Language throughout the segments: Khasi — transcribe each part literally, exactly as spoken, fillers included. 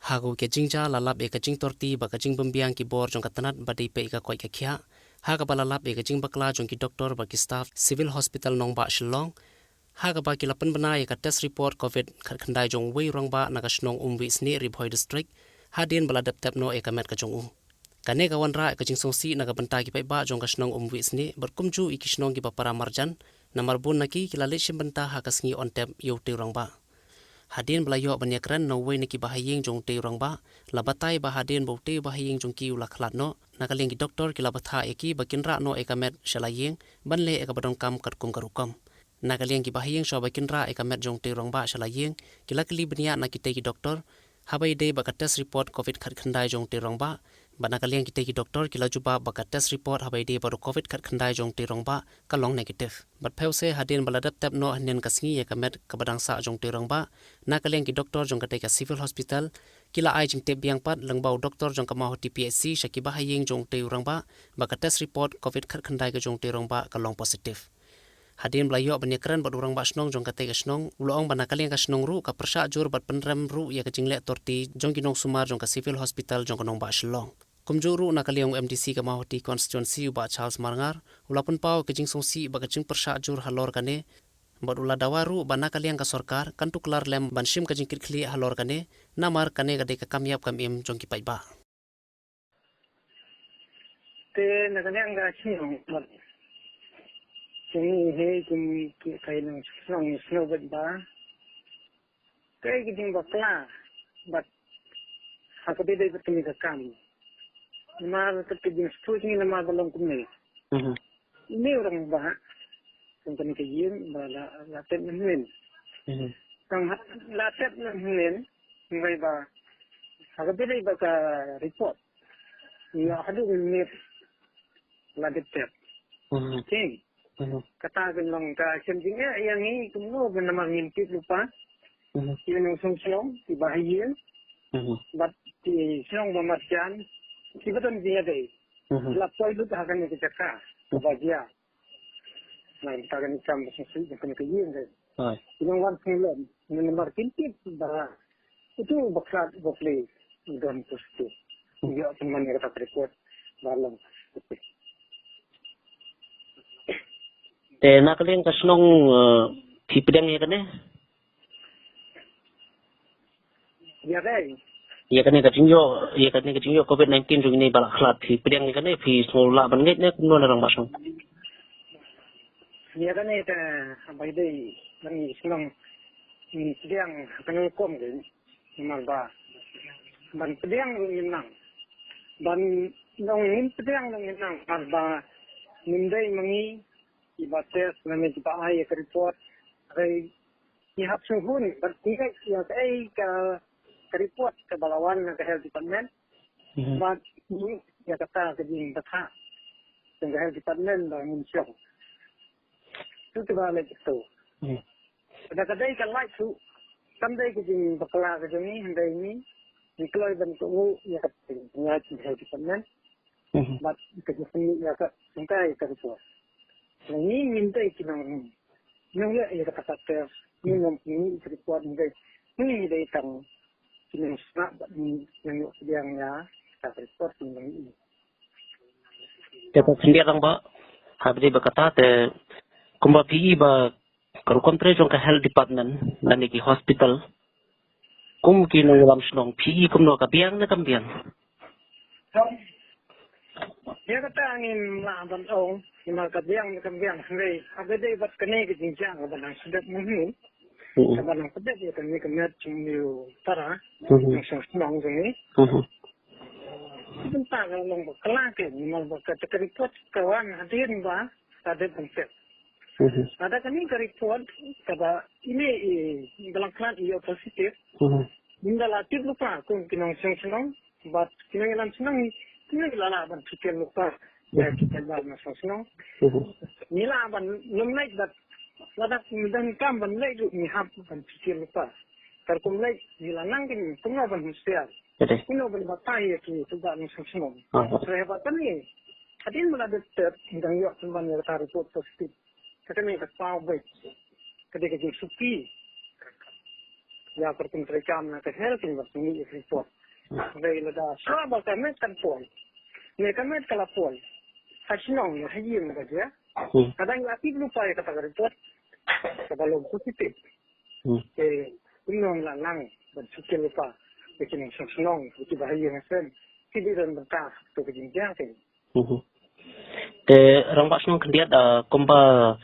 Ha kawei ka jingjia la lap ïa ka jingtorti bad ka jingbymbiang ki bor jong ka tnat ba dei peit ïa ka koit ka khiah, ha kaba la lap ïa ka jingbakla jong ki doktor bad ki staff Civil Hospital Nongbah Shillong, ha kaba ki la pynbna ïa ka test report covid khatkhyndai jong uwei u rangbah na ka shnong Umwiesnieh, Ri Bhoi District, hadien ba la dep tep noh ïa ka met ka jong u. Kane ka wanrah ïa ka jingsngewsih na ka bynta ki paidbah jong ka shnong Umwiesnieh bad kumjuh ïa ki shnong kiba para marjan, namar bun na ki ki la leit shim bynta ha ka sngi on tep ïa utei u rangbah. Hadien ba la ïoh ban ïakren na uwei na ki bahaïing jong utei u rangbah, la batai ba hadien ba utei u bahaïing jong ki u la khlad noh, na ka liang ki doktor ki la bthah ïa ki ba kin rah noh ïa ka met sha la ïing ban leh ïa kaba donkam katkum ka rukom. Na ka liang ki bahaïing, shuwa ba kin rah ïa ka met jong utei u rangbah sha la ïing, ki la kylli bniah na kitei ki doktor haba ïadei bad ka test report covid khatkhyndai jong utei u rangbah, bad na ka liang kitei ki doktor ki la jubab ba ka test report haba ïadei bad u covid khatkhyndai jong utei u rangbah ka long negative. Bad phewse, hadien ba la dep tep noh hynnin ka sngi ïa ka met kaba dang sah jong utei u rangbah, na ka liang ki doktor jong katei ka Civil Hospital ki la ai jingtip biang pat lyngba u doktor jong ka Mawhati P H C sha ki bahaïing jong utei u rangbah ba ka test report covid khatkhyndai ka jong utei u rangbah ka long positive. Hadien ba la ïoh ban ïakren bad u rangbah shnong jong katei ka shnong, u la ong ba na ka liang ka shnong ruh ka pyrshah jur bad pynrem ruh ïa ka jingleh torti jong ki nongsumar jong ka Civil Hospital jong ka Nongbah Shillong. Kumjuh ruh na ka liang u M D C ka Mawhati Constituency, u Bah Charles Marngar, u la pynpaw ka jingsngewsih bad ka jingpyrshah jur halor kane, bad u la dawa ruh ba na ka liang ka sorkar kan tuklar lem ban shim ka jingkitkhlieh halor kane, namar kane ka dei ka kam ïap kam im jong ki paidbah. Te na ka liang ka shnong, bad shnong hi kum ki kai nong shnong shnong bad ba kai ki jingbakla bad ha kaba ïadei bad kane ka kam. Namar ka jingstad jong ngi namar ba long kumne. Mhm. Une u rangbah jong kane ka ïing ba la, la tep na hynnin. Mhm. Tang ha, la tep na hynnin, hynrei ba ha kaba ïadei bad ka report, ïa haduh minit la dep tep. Mhm. King. Mhm. Kata kan long ka shem jingeh ïa ngi kumno ban, namar ngim tip lypa. Mhm. Ki nongshong shnong, ki bahaïing, mhm, bad ki shnong ba marjan, kiba don jingïadei. Mhm. La poi lut ha kane ka jaka, mhm, kaba jia. Na kata ka kam ba sngewsih jong kane ka ïing ka. Hooid. Ki nongwan sngewlem, namar kin tip ba utu u bakhlad u bakla u don positive. Hmm. Ïoh pynman ïa kata ka report ba long positive. Te na ka liang ka shnong, eh, phi pdiang ïa kane? Ïa kane. Ïa kane ka jingïoh, ïa kane ka jingïoh covid nineteen jong ine i ba la khlad, phi pdiang ïa kane, phi sngew lah ban ngeit ne kumno na rangbah shnong? Ïa kane ka, ba ïadei, ngi shnong, ngi pdiang, kane kum ke, namar ba ban pdiang ruh ngim nang. Ban nong ngim pdiang ruh ngim nang, namar ba ngim dei ma ngi kiba test lane kiba ai ïa ka report. Hynrei ngi hap shu hun bad ngi ngeit ïa kaei ka, ka report kaba la wan na ka health department. Mhm. Bad ngi ïa kata ka jingbthah jong ka health department ba ngin shong. Tu te ba leh tu. Hmm. Lada ka dei ka lait tu, kam dei ka jingbakla ka jong ngi, hynrei ngi, ngi kloi ban kohnguh ïa ka jingïaid jong ka health department. Hmm. Bad ka jingpynmih ïa ka, jong ka ïa ka report. Ngi ngim dei ki nong, nong leh ïa kata ka test, ngi nong pynmih ïa ka report, ngi dei, ngi dei tang ki nong sngap bad ngi nong ïoh pdiang ïa ka report, ngi nong ïoh. Te ka khyndiat rangbah, haba dei ba kata te kumba phi i ba ka rukom trei jong ka health department lane ki hospital, kum ki nongïalam shnong, phi i kumno, ka biang ne kam biang? Ïa kata ngim lah ban ong, ngim lah ka biang ne kam biang, hynrei haba dei bad kane ka jingjia kaba nang sdep mynhynnin. Hmm. Kaba nang sdep ïa kane ka met jong une u para, hmm, nongshong shnong jong ngi. Hmm. Bynta ka long ba ka la ke, namar ba kata ka report ka wan hadien ba ka dep ban test. Mhm. Lada kane ka report kaba ine i ba la khlad i ïoh positive. Mhm. Ngim da la tip lypa kum ki nongshong shnong bad ki nongïalam shnong, ngi la lah ban pyrkhat lypa. Mhm. Ïa ki paidbah nongshong shnong. Mhm. Ngi lah ban nym leit bad lada ngi donkam ban leit ruh ngi hap ban pyrkhat lypa. Katkum leit ngi la nang kum kumno ban husiar. Kumno ban batai ïa ki paidbah nongshong shnong. Ah. Te haba kane, hadien ba la dep test, dang ïoh pynban ïa kata report positive. Kata ne ka saw beit. Ka dei ka jingsngewsih ïa ka rukom treikam na ka health, ïa ka report. Hynrei lada shuwa ba ka met kan poi, ne ka met ka la poi ha shnong ne ha ïing ba jia, hmm, ka dang la tip lypa ïa kata ka report kaba long positive. Hmm. Te kumno la nang ban shu tip lypa ïa ki nongshong shnong, ïa kiba ha ïing ha sem, ki dei don bynta to ka jingbiang te. Mhm. Te rangbah shnong khyndiat, ah, kumba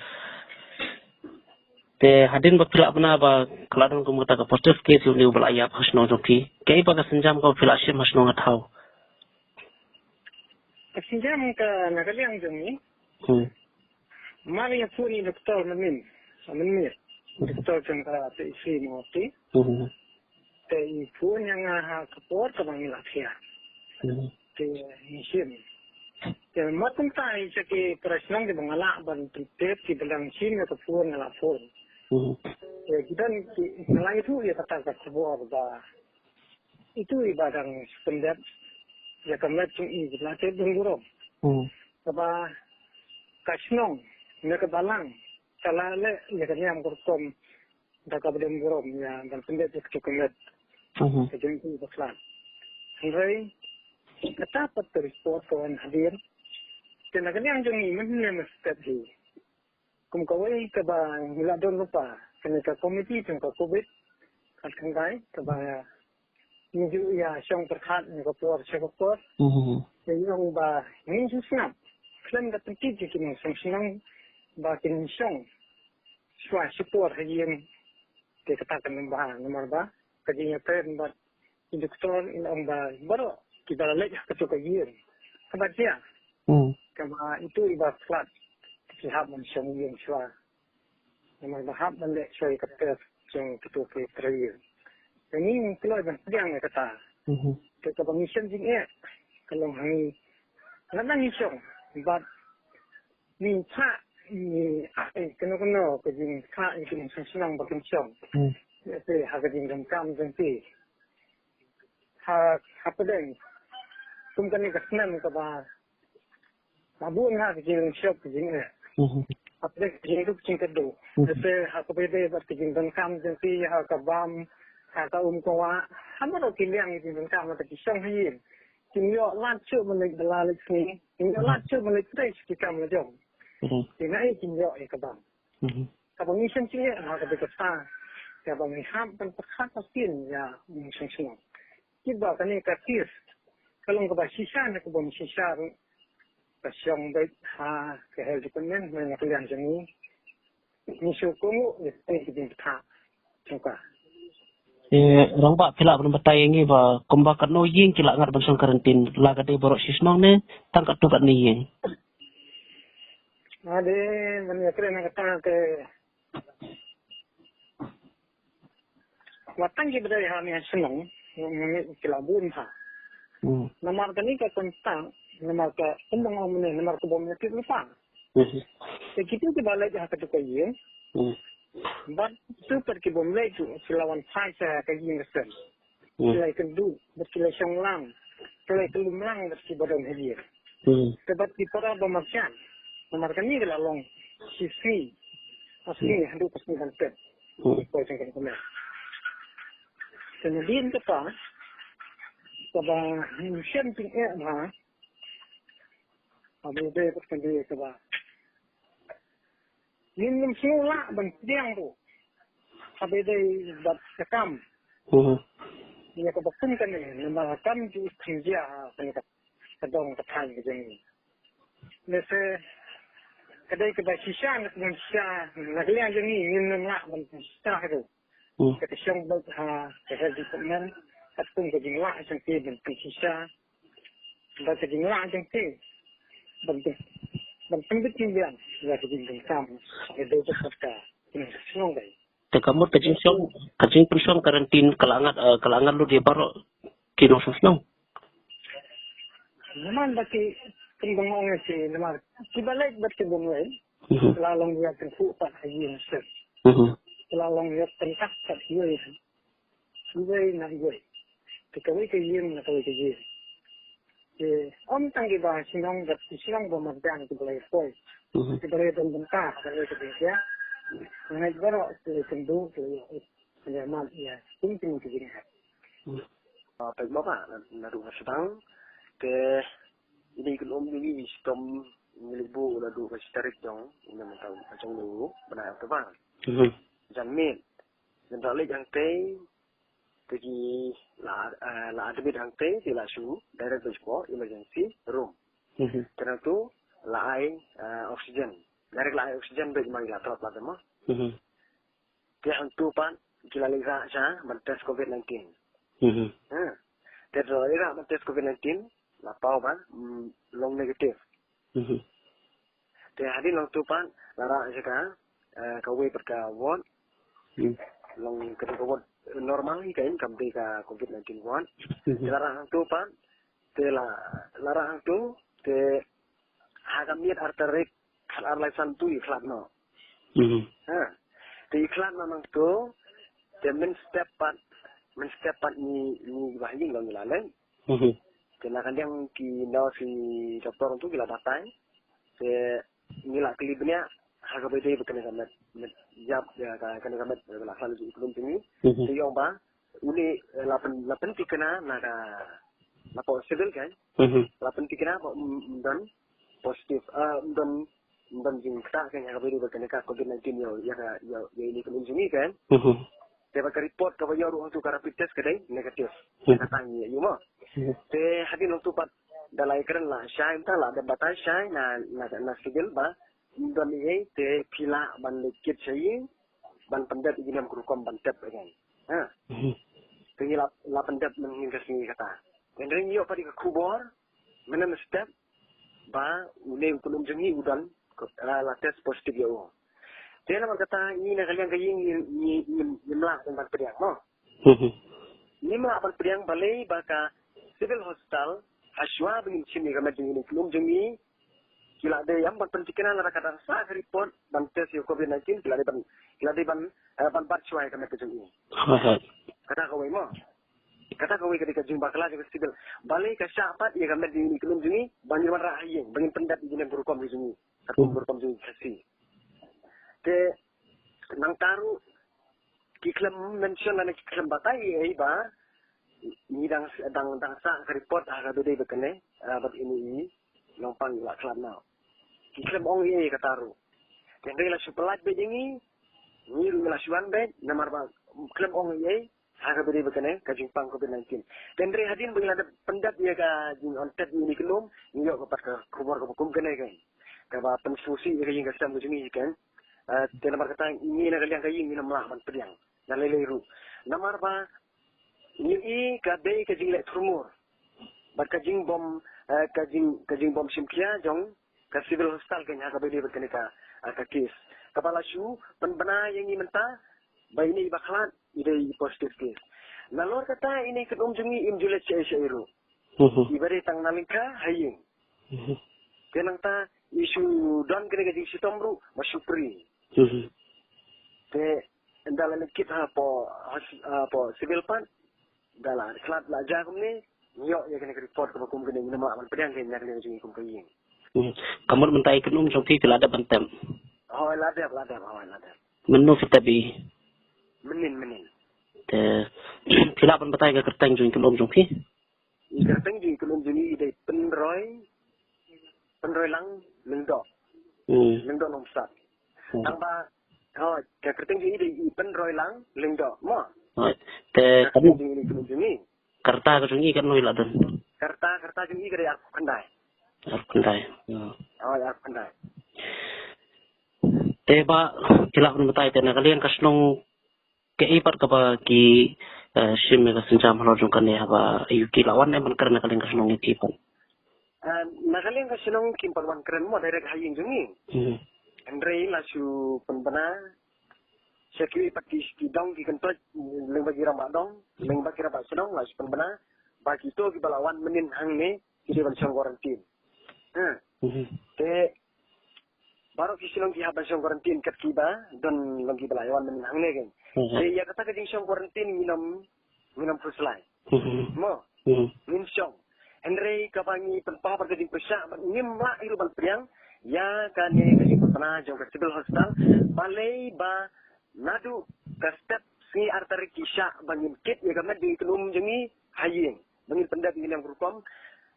te hadien ba phi lah bna ba ka la don kum kata ka positive case ïa une uba la ïap ha shnong jong phi, kaei ba ka sienjam kaba phi la shim ha shnong ha thaw? Ka sienjam ka na ka liang jong ngi. Hmm. Mar ïa phone ïa i doktor mynnin, mynnin. Hmm. Doktor jong ka P H C Mawhati. Hmm. Te i phone ïa nga ha ka por kaba ngi la thiah. Hmm. Te ngi shim. Te mar kumta i sha ki para shnong kiba nga lah ban pyntip kiba dang shim ïa ka phone nga la phone. Hmm. Te ki don ki nga la ïathuh ïa kata ka khubor ba itu iba dang pyndep ïa ka met jong i ba la tep don burom. Hmm. Kaba ka shnong ne ka balang ka la leh ïa ka niam ka rukom da kaba don burom ïa ban pyndep ïa ka met. Mhm. Ka jong i ba khlad. Hynrei kata pat ka report ka wan hadien. Te na ka liang jong i mynhynne mynstep hi. Kum kawei kaba ngi la don lypa kane ka komiti jong ka covid khatkhyndai kaba ngi ju ïa shong pyrkhat na ka por sha ka por. Mhm. Te ngi ong ba ngin shu sngap khlem da pyntip ïa ki nongshong shnong ba kin shong shuwa shipor ha ïing. Te kata kan ym bha namar ba ka jingïathuh bad i doktor in ong ba baroh kiba la leit ha kato ka ïing kaba jia. Hmm. Kaba itu iba khlad ki hap ban shong ïing shuwa. Namar ba hap ban leh shuwa ïa ka test jong kito ki trai ïing. Te ngi ngi kloi ban pdiang ïa kata. Mhm. Te kaba ngi shem jingeh ka long ha ngi. Lada ngi shong bad ngi phah ngi ai kano kano ka jingphah ïa ki nongshong shnong ba kin shong. Hmm. Ïa te ha ka jingdonkam jong ki. Ha, hapdeng kum kane ka snem kaba, ba bun ha ka jingshop ka jingeh. Mhm. Hapdeng ka jingduk jingkyrduh. Mhm. Te ha kaba ïadei bad ka jingdonkam jong ki ha ka bam, ha ka um ka wah, ha baroh ki liang ka jingdonkam ha ka jingshong ha ïing. Kim ïoh lad shuh ban leit bylla leit sngi. Kim ïoh lad shuh ban leit trei sha ki kam la jong. Mhm. Te naei kim ïoh ïa ka bam. Mhm. Kaba ngi shem jingeh ha kaba ïadei kata, kaba ngi hap ban pyrkhat pyrkhat ïa u nongshong shnong. Kiba kane ka test ka long kaba shisha ne kaba ym shisha ruh, ka shong beit ha ka health department, na ka liang jong ngi ngi shu kohnguh ïa kane ka jingpyrkhat jong ka. Eh, rangbah, phi lah ban batai ïa ngi ba kumba katno ïing ki la ngat ban shong quarantine, la ka dei baroh shi shnong ne tang katto katne ïing? Ade, ban ïakren na kata te wat tang kiba dei ha ne ha shnong, ngi ki la bun ha. Hmm. Namar kane ka kontak, namar ka kumba nga ong mynne, namar ka bym ïatip lypa. Mhm. Te kito kiba leit ha kato ka ïing. Hmm. Bad kito pat ki bym leit ruh ki la wan phai sha ka ïing ka sem. Hmm. Ki la ïakynduh bad ki la shong lang, ki la ïakynduh lang bad kiba don ha ïing. Hmm. Te bad ki para ba marjan. Namar kane ka la long shi sngi, ha sngi haduh ka sngi ban pep. Hmm. Ki poi jong ka. Te nadien kata kaba ngi shem jingeh bha. Aba dei bad kane kaba ngim sngew lah ban pdiang ruh. Aba dei bad ka kam. Mhm. Ïa kaba kum kane namar ka kam ju khyndia kane ka dong ka thaiñ ka jong ngi. Lehse ka dei kaba shisha ne kaba shisha na ka liang jong ngi ngim lah ban shisha ruh. Hmm. Ka shong beit ha ka health department katkum ka jinglah jong ki ban pynshisha. Bad ka jinglah jong ki ban pyn, ban pynbit jingbiang ïa ka jingdonkam ïa dei bad ka jingshong dei. Te ka mut ka jingshong, ka jingpynshong quarantine ka la ngat, eh, ka la ngat lut ïa baroh ki nongshong shnong. Namar ba ki, kum ba nga ong ïa ki, namar kiba leit bad ki bym leit. Mhm. Ki la long ïa ki kynthih pat ha ïing ha sem. Mhm. Ki la long ïa ki kynthih pat ha ïing. Iwei na iwei. Te kawei ka ïing na kawei ka ïing. Te ym tang kiba shnong bad ki shnong ba marjan kiba la ïa poi. Mhm. Kiba la ïa don bynta ha kawei ka jingïa. Nga ngeit baroh ki la ïakynduh, ki la ïa, ki la ïa mad ïa kum kine ki jingïa. Mhm. Peit mo ba naduh ka sdang te ine i kynum jong ngi i shitom ngi leit buh naduh ka shi tarik jong ine mynta ka jong u bnai October. Janmiet, jan da leit hangtei te ki la la admit hangtei te la shu direct beit sha emergency room. Te nangtu la ai oxygen, direct la ai oxygen beit ma ngi la tlot la te mo. Te hangtu pat ki la leit rah sha ban test covid nineteen. Te la leit rah ban test covid nineteen la paw ba long negative. Te hadien nangtu pat la rah sha ka kawei pat ka ward, long ka dei ka ward normal hi kein, kam dei ka covid nineteen ward. Te la rah hangtu pat te la la rah hangtu te ha ka miet ar tarik khat ar lai san tu i khlad noh. Te i khlad noh nangtu te mynstep pat mynstep pat ngi ngi ba ha ïing long ngi la leit. Te na ka liang ki nurse ki doktor tu ki la batai te ngi la kylli bniah ha kaba ïadei bad kane ka met met ïap ïa ka kane ka met la khlad ïa i kynum jong ngi. Te ïong ba une la pyn la pynthikna na ka na ka civil kein. La pynthikna ba um don positive, um don um don jingktah kein ha kaba ïadei bad kane ka covid nineteen ïa ïa ïa ine i kynum jong ngi kein. Te ba ka report kaba ïoh ruh hangtu ka rapid test ka dei negative ïa kata ngi ïa ïu mo. Te hadien nangtu pat da la ïakren la shai mynta la dep batai shai na na na civil ba don ei ei te phi lah ban leit kit sha ïing ban pyndep ïa ki niam ki rukom ban tep again. Ha. Te ngi la la pyndep mynhynnin ka sngi kata. Hynrei ngi ïoh pat ïa ka khubor mynne mynstep ba une u kynum jong ngi u don la test positive ïa u. Te namar kata ngi na ka liang ka ïing ngi ngi ngi mlah ban pdiang mo. Ngi mlah ban pdiang balei ba ka civil hospital ha shuwa ba ngin shim ïa ka met jong ine i kynum jong ngi ki la dei ïam ban pynthikna lada ka dang sah ka report ban test ïa covid nineteen ki la dei ban ki la dei ban ban bat shuwa ïa ka met ka jong ngi. Kata kawei mo. Kata kawei ka dei ka jingbakla jong ka civil. Balei ka shah pat ïa ka met jong ine i kynum jong ngi ba ngin wanrah ha ïing ba ngin pyndep ïa ki niam ki rukom ki jong ngi. Ka kum ki rukom jong ngi Khasi. Te nangta ruh ki khlem mention lane ki khlem batai ei ei ba ngi dang dang dang sah ka report ha kaba ïadei bad kane bad ine i nongpang la khlad noh. Ki khlem ong ei ei kata ruh. Te hynrei la shu pyllait beit ïa ngi, ngi ruh ngi la shu wan beit namar ba khlem ong ei ei ha kaba ïadei bad kane ka jingpang covid nineteen. Te hynrei hadien ba ngi la dep pyndep ïa ka jingwan tep ïa ine i kynum ngi ïoh ka pat ka khubor kaba kum kane kein kaba pynsngewsih ïa ka ïing ka sem ka jong ngi kein. Te namar kata ngi na ka liang ka ïing ngi mlah ban pdiang na lei lei ruh namar ba ngi i ka dei ka jingleh thurmur bad ka jingbym ka jing ka jingbym shim khia jong ka civil hospital kein ha kaba ïadei bad kane ka ka case kaba la shu pynbna ïa ngi mynta ba ine i ba khlad i dei i positive case. Nalor kata ine i kynum jong ngi im ju leit shaei shaei ruh. I ba dei tang na lyngkha ha ïing. Te nangta i shu don kane ka jingshitom ruh ba shu prie. Te ynda la leit kit hapoh hapoh civil pat da la khlad la jia kumne ngi ïoh ïa kane ka report kaba kum kane ngi mlah ban pdiang kein na kane ka jingïakum ka ïing. Ka mut mynta i kynum jong phi phi la dep ban tep? Hooid la dep la dep hooid la dep. Mynno phi tep i? Mynnin mynnin. Te phi lah ban batai ka kyrteng jong i kynum jong phi? I kyrteng jong i kynum jong i dei Pynroi Pynroi Lang Lyngdoh. Lyngdoh Nongbsap. Tang ba hooid ka kyrteng jong i dei i Pynroi Lang Lyngdoh mo. Hooid. Te ka kyrteng jong i kynum jong i. Ka rta ka jong i katno i la don? Ka rta ka rta jong i ka dei arphew khyndai. Arphew khyndai. Hooid arphew khyndai. Te ba phi lah ban batai te na ka liang ka shnong kaei pat kaba ki shim ïa ka sienjam halor jong kane haba aïu ki la wan em ban kren na ka liang ka shnong ïa ki pat? Na ka liang ka shnong kim pat wan kren mo direct ha ïing jong ngi. Hynrei la shu pynbna sha kiwei pat ki dong ki kyntoit lyngba ki rangbah dong lyngba ki rangbah shnong la shu pynbna ba kito kiba la wan mynnin hangne ki dei ban shong quarantine. Te baroh ki shnong ki hap ban shong quarantine kat kiba don long kiba la wan mynnin hangne kein. Te ïa kata ka jingshong quarantine nginom nginom khuslai mo ngin shong. Hynrei kaba ngi pynpaw bad ka jingpyrshah bad ngim lah ïa ruh ban pdiang ïa kane ka jingpynbna jong ka civil hospital balei ba naduh ka step sngi ar tarik ki shah ba ngin kit ïa ka met jong i kynum jong ngi ha ïing ba ngin pyndep ïa ki niam ki rukom.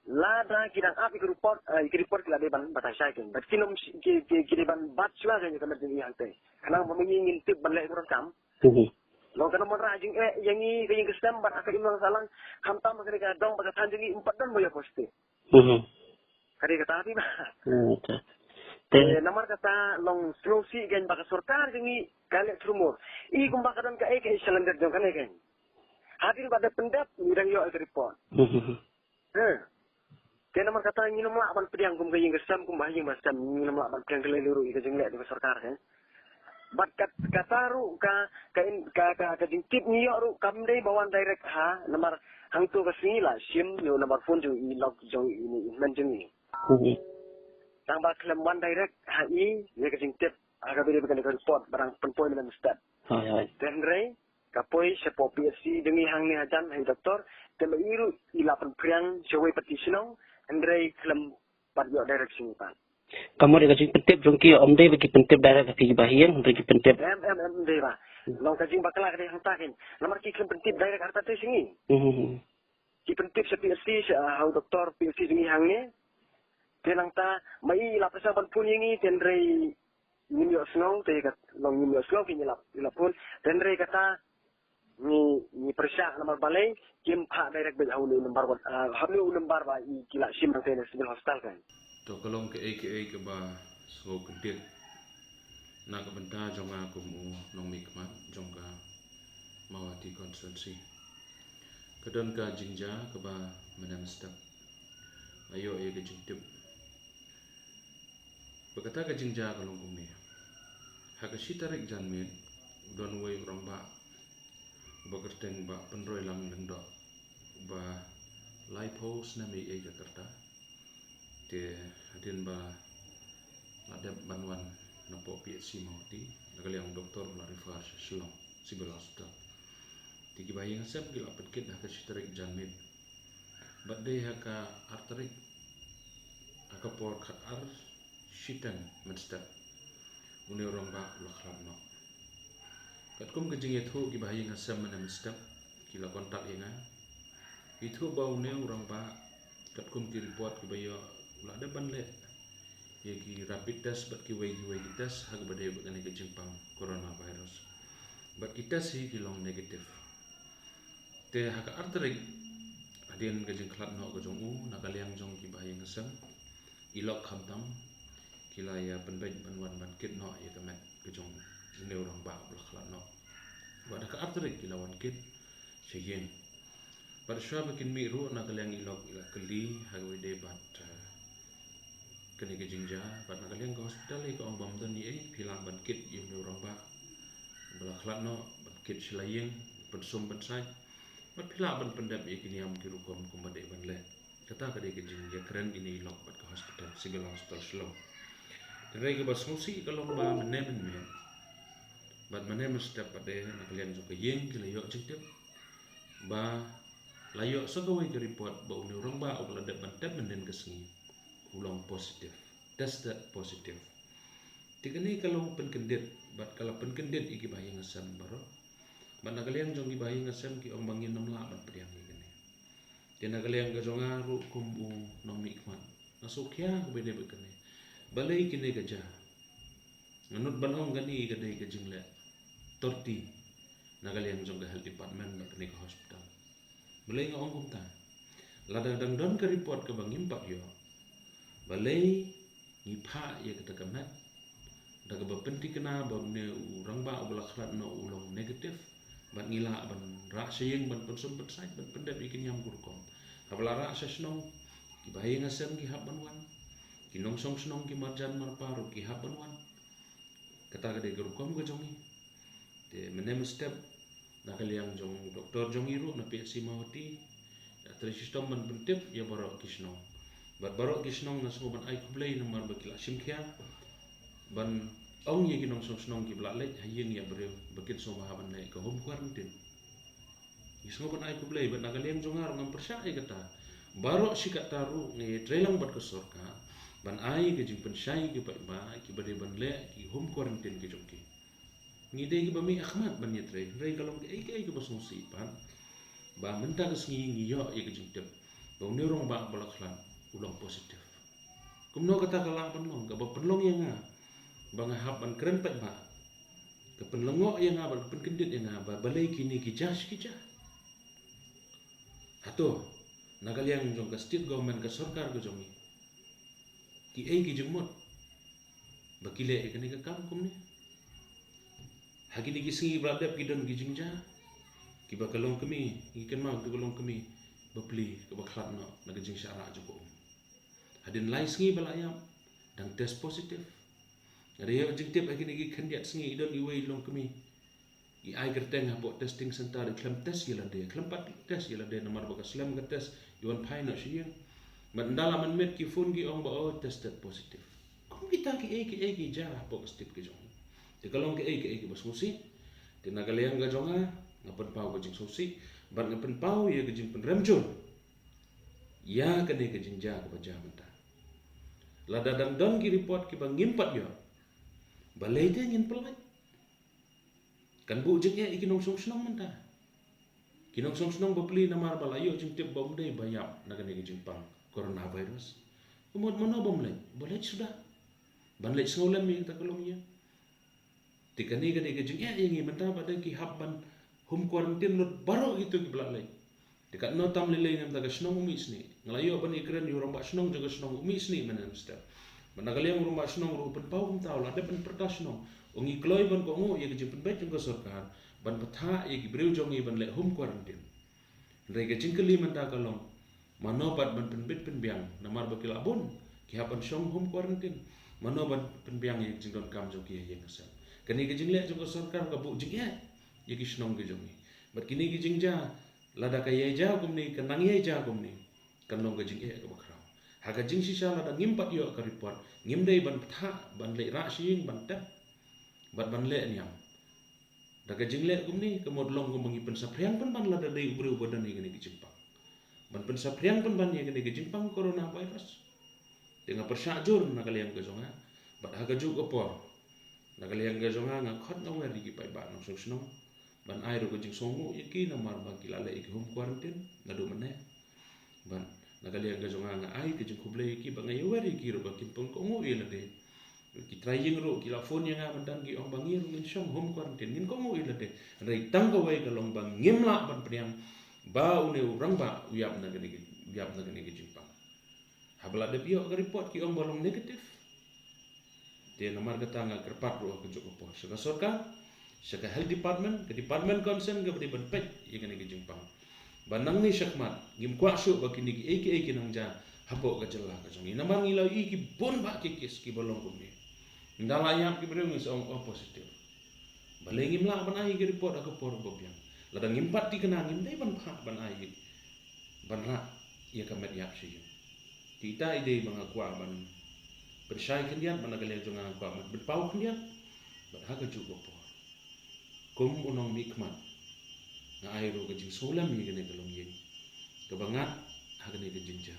Lada ki dang ap ïa ki report, eh, ïa ki report ki la dei ban batai shai kein. Bad kin ym sh-, ki, ki, ki dei ban bat shuwa kein ïa ka met jong ngi hangtei. Khnang ba ma ngi ngin tip ban leh ïa ka rukom kam. Mhm. Long ka namar ka jingeh ïa ngi ka ïing ka sem bad ha ka imlang sahlang, khamtam ha kane ka dong bad ka thaiñ jong ngi ym pat don ba ïoh positive. Mhm. Ka dei kata phi ba. Hmm, te. Te Eh, namar kata long sngewsih kein ba ka sorkar jong ngi ka leh thurmur. I kumba ka don kaei kaei shalyndet jong kane kein. Hadien ba da pyndep ngi dang ïoh ïa ka report. Mhm. He. Te namar kata ngin ym lah ban pdiang kum ka ïing ka sem, kum ba ha ïing ba sem, ngin ym lah ban pdiang ka lei lei ruh ïa ka jingleh jong ka sorkar kein. Bad kat-, kata ruh ka, ka in-, ka, ka, ka jingtip ngi ïoh ruh kam dei ba wan direct ha namar hangto ka sngi la shim ïa u nambar phone jong i lok jong i, i hynmen jong i. Mhm. Tang ba khlem wan direct ha i ïa ka jingtip ha kaba ïadei bad kane ka report ba dang pynpoi mynne mynstep. Hooid, hooid. Te hynrei ka poi shapoh P H C jong ngi hangne hajan ha i doktor, te ma i ruh i la pynphriang shawei pat ki shnong, hynrei khlem pat ïoh direct sha ngi pat. Ka mut ïa ka jingpyntip jong ki ym dei ba ki pyntip direct ha phi ki bahaïing, hynrei ki pyntip. Em, em, em, ym dei ba. Hmm. Long ka jingbakla ka dei hangta kein. Namar ki khlem pyntip direct artat te sha ngi. Hmm, hmm, hmm. Ki pyntip sha P H C, sha, ha u doktor P H C jong ngi hangne. Te nangta, ma i la pyrshang ban phone ïa ngi, te hynrei ngim ïohsngew, te ka long ngim ïohsngew, ki ngi la, la phone. Te hynrei kata, ngi, ngi pyrshah namar balei, kim phah direct beit ha une u number ba, ah, ha une u number ba i ki la shim hangtei na Civil Hospital kein. To ka long kaei kaei kaba sngewkyndit na ka bynta jong nga kum u nongmihkhmat jong ka Mawhati constituency. Ka don ka jingjia kaba mynne mynstep nga ïoh ïa ka jingtip. Ba kata ka jingjia ka long kumne. Ha ka shi tarik janmiet, u don uwei u rangbah uba kyrteng Bah Pynroilang Lyngdoh, uba laiphew snem ïa ka rta. Te hadien ba la dep ban wan napoh P H C Mawhati, na ka liang u doktor u la refer sha Shillong Civil Hospital. Te ki bahaïing hasem ki la pynkit ha ka shi tarik janmiet. Bad dei ha ka ar tarik, ha ka por khatar shiteng mynstep, une u rangbah u la khlad noh. Katkum ka jingïathuh ki bahaïing hasem mynne mynstep, ki la contact ïa nga. Ithuh ba une u rangbah, katkum ki report kiba ïoh, u la dep ban leh ïa ki rapid test bad kiwei kiwei ki test ha kaba dei bad kane ka jingpang coronavirus. Bad ki test hi ki long negative. Te ha ka ar tarik, hadien ka jingkhlad noh ka jong u, na ka liang jong ki bahaïing hasem, i lok khamtam ki la ïa pynbeit ban wan ban kit noh ïa ka met ka jong une u rangbah ba la khlad noh. Bad ha ka ar tarik ki la wan kit sha ïing. Bad shuwa ba kin mih ruh na ka liang i lok i la kylli ha kaba dei bad, eh, kane ka jingjia, bad na ka liang ka hospital hi ka ong ba ym don ei ei, phi lah ban kit ïa une u rangbah ba la khlad noh, ban kit sha la ïing, pynsum pynsait, bad phi lah ban pyndep ïa ki niam ki rukom kumba dei ban leh. Kata ka dei ka jingïakren ïa i lok bad ka hospital, Civil Hospital Shillong. Hynrei kaba sngewsih ka long ba mynne mynmiet bad mynne mynstep pat de na ka liang jong ka ïing ki la ïoh jingtip ba la ïoh sa kawei ka report ba une u rangbah uba la dep ban tep mynhynnin ka sngi u long positive, tested positive. Te kane ka long pynkyndit, bad ka la pynkyndit ïa ki bahaïing hasem baroh. Bad na ka liang jong ki bahaïing hasem ki ong ba ngin ym lah ban pdiang ïa kane. Te na ka liang ka jong nga ruh kum u nongmihkhmat, nga sngewkhia kaba ïadei bad kane. Balei kane ka jia? Nga nud ban ong kane ka dei ka jingleh torti na ka liang jong ka health department bad kane ka hospital. Balei nga ong kumta? Lada dang don ka report kaba ngim pat ïoh, balei ngi phah ïa kata ka met da kaba pynthikna ba une u rangbah uba la khlad noh u long negative, bad ngi lah ban rah sha ïing ban pynsum pynsait ban pyndep ïa ki niam ki rukom? Haba la rah sha shnong, ki bahaïing hasem ki hap ban wan, ki nongshong shnong ki marjan marpa ruh ki hap ban wan. Kata ka dei ka rukom ka jong ngi. Te mynne mynstep, na ka liang jong u doktor jong ngi ruh na P H C Mawhati, ïa trei shitom ban pyntip ïa baroh ki shnong. Bad baroh ki shnong nga sngew ban ai khublei namar ba ki la shim khia ban ong ïa ki nongshong shnong kiba la leit ha ïing ïa briew ba kin sngewbha ban leh ka home quarantine. Ngi sngew ban ai khublei, bad na ka liang jong nga ruh ngam pyrshah ïa kata. Baroh shi katta ruh ngi ïatrei lang bad ka sorkar ban ai ka jingpynshai ïa ki paidbah kiba dei ban leh ki home quarantine ki jong ki. Ngi dei kiba mih ha khmat ban ïatrei, hynrei ka long kaei kaei kaba sngewsih pat. ba mynta ka sngi ngi ïoh ïa ka jingtip ba une u rangbah ba la khlad u long positive. Kumno kata ka lah ban long, kaba pynlong ïa nga ba nga hap ban kren paidbah, ka pynlyngngoh ïa nga bad ka pynkyndit ïa nga ba balei kine ki jia shi ki jia. Hato na ka liang jong ka state government, ka sorkar ka jong ngi, ki ei ki jingmut ba ki leh ïa kane ka kam kumne? Ha kine ki sngi ba la dep ki don ki jingjia kiba ka longkmie, ngi kynmaw katu ka longkmie bapli kaba khlad noh na ka jingshah rah jong ka um. Hadien lai sngi ba la ïap dang test positive. Nga da ïoh jingtip ha kine ki khyndiat sngi i don iwei i longkmie, i ai kyrteng hapoh testing center, i khlem test ïa lade, khlem pat test ïa lade namar ba ka slem ka test i wan phai noh sha ïing. Bad ynda la mynmiet ki phone ki ong ba, oh, tested positive. Kum kita ki ei ki ei ki jia hapoh ka state ka jong ngi. Te ka long ka ei ka ei kaba sngewsih. Te na ka liang ka jong nga, nga pynpaw ka jingsngewsih bad nga pynpaw ïa ka jingpynrem jur ïa kane ka jingjia kaba jia mynta. Lada dang don ki report kiba ngim pat ïoh, balei te ngin pynlait? Kan buh jingeh ïa ki nongshong shnong mynta. Ki nongshong shnong bapli namar ba la ïoh jingtip ba ym dei ba ïap na kane ka jingpang coronavirus. Ka mut mano bym leit? Ba leit suda. Ban leit sngewlem ïa kata ka longïing. Te kane ka dei ka jingeh ïa ngi mynta ba dei ki hap ban home quarantine lut baroh kito kiba la leit. Te katno tam lei lei na ka shnong u mih snieh. Nga la ïoh ban ïakren ïa u rangbah shnong jong ka shnong u mih snieh mynne mynstep. Bad na ka liang u rangbah shnong ruh u pynpaw kumta, u la dep ban pyrta shnong. U ngi kloi ban kohnguh ïa ka jingpynbeit jong ka sorkar ban pynthah ïa ki briew jong ngi ban leh home quarantine. Hynrei ka jingkylli mynta ka long, mano pat ban pynbit pynbiang namar ba ki la bun ki hap ban shong home quarantine? Mano ban pynbiang ïa ka jingdonkam jong ki ha ïing ha sem? Kane ka jingleh jong ka sorkar ka buh jingeh ïa ki shnong ki jong ngi. Bad kine ki jingjia, lada ka ïai jia kumne, ka nang ïai jia kumne, kan long ka jingeh kaba khraw. Ha ka jingshisha lada ngim pat ïoh ka report, ngim dei ban pynthah ban leit rah sha ïing ban tep bad ban leh niam. Da ka jingleh kumne ka mut long kumba ngi pynsaphriang pynban lada dei u briew ba don ïa kane ka jingpang, ban pynsaphriang pynban ïa kane ka jingpang coronavirus. Te nga pyrshah jur na ka liang ka jong nga, bad ha kajuh ka por na ka liang ka jong nga, nga khot nga wer ïa ki paidbah nongshong shnong ban ai ruh ka jingsngewnguh ïa ki namar ba ki la leh ïa ki home quarantine naduh mynne. Bad na ka liang ka jong nga, nga ai ka jingkhublei ïa ki bad nga ïawer ïa ki ruh ba kin pynkohnguh ïa lade. Ki trai ïing ruh ki la phone ïa nga mynta ki ong ba ngi ruh ngin shong home quarantine, ngin kohnguh ïa lade. Hynrei tang kawei ka long ba ngim lah ban pynïam ba une u rangbah u ïap na kane ka, u ïap na kane ka jingpang. Haba la dep ïoh ka report ki ong ba long negative. Te namar kata nga kyrpad ruh ha kajuh ka por sha ka sorkar, sha ka health department, ka department concern kaba dei ban peit ïa kane ka jingpang, ba nangne shakhmat ngim kwah shuh ba kine kiei kiei ki nang jia hapoh ka jylla ka jong ngi. Namar ngi la ïohi ki bun bah ki case kiba long kumne. Ynda la ïap ki briew ngi sa ong, oh, positive. Balei ngim lah ban ai ïa ki report ha ka por ba biang? Lada ngim pat thikna ngim dei ban phah ban ai ïa, ban rah ïa ka met ïap sha ïing. Te ita i dei ba nga kwah ban pynshai khyndiat, bad na ka liang jong nga nga kwah ban pynpaw khyndiat. Bad ha kajuh ka por, kum u nongmihkhmat, nga ai ruh ka jingsngewlem ïa kane ka longïing kaba ngat ha kane ka jingjia.